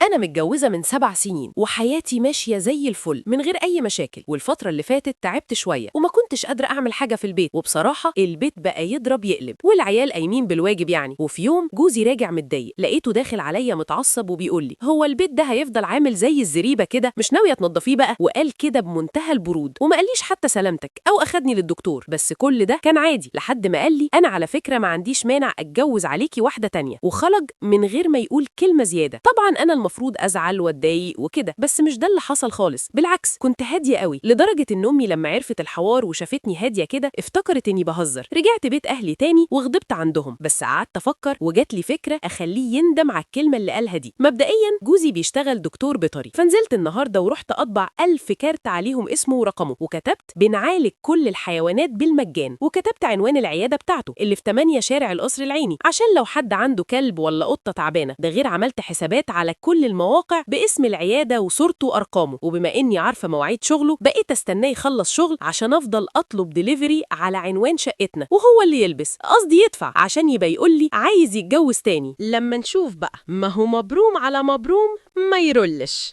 أنا متجوزة من 7 سنين وحياتي ماشية زي الفل من غير أي مشاكل، والفترة اللي فاتت تعبت شوية وما كنتش قادرة أعمل حاجة في البيت، وبصراحة البيت بقى يضرب يقلب والعيال قايمين بالواجب يعني. وفي يوم جوزي راجع متضايق، لقيته داخل عليا متعصب وبيقول لي: هو البيت ده هيفضل عامل زي الزريبة كده؟ مش ناوية تنضفيه بقى؟ وقال كده بمنتهى البرود وما قاليش حتى سلامتك أو أخدني للدكتور، بس كل ده كان عادي لحد ما قال لي: أنا على فكرة ما عنديش مانع أتجوز عليكي واحدة تانية، وخرج من غير ما يقول كلمة زيادة. طبعا أنا المفروض أزعل وأتضايق وكده، بس مش ده اللي حصل خالص، بالعكس كنت هادية قوي، لدرجة إن أمي لما عرفت الحوار وشافتني هادية كده افتكرت إني بهزر. رجعت بيت أهلي تاني وغضبت عندهم، بس قعدت أفكر وجات لي فكرة أخليه يندم على الكلمة اللي قالها دي. مبدئيا جوزي بيشتغل دكتور بيطري، فنزلت النهارده ورحت أطبع 1000 كارت عليهم اسمه ورقمه، وكتبت بنعالج كل الحيوانات بالمجان، وكتبت عنوان العيادة بتاعته اللي في 8 شارع القصر العيني عشان لو حد عنده كلب ولا قطة تعبانة. ده غير عملت حسابات على كل المواقع باسم العيادة وصورته وأرقامه، وبما إني عارفة مواعيد شغله بقيت استناه يخلص شغل عشان أفضل أطلب ديليفري على عنوان شقتنا، وهو اللي يلبس، قصدي يدفع، عشان يبقى يقول لي عايز يتجوز تاني. لما نشوف بقى، ما هو مبروم على مبروم ما يرولش.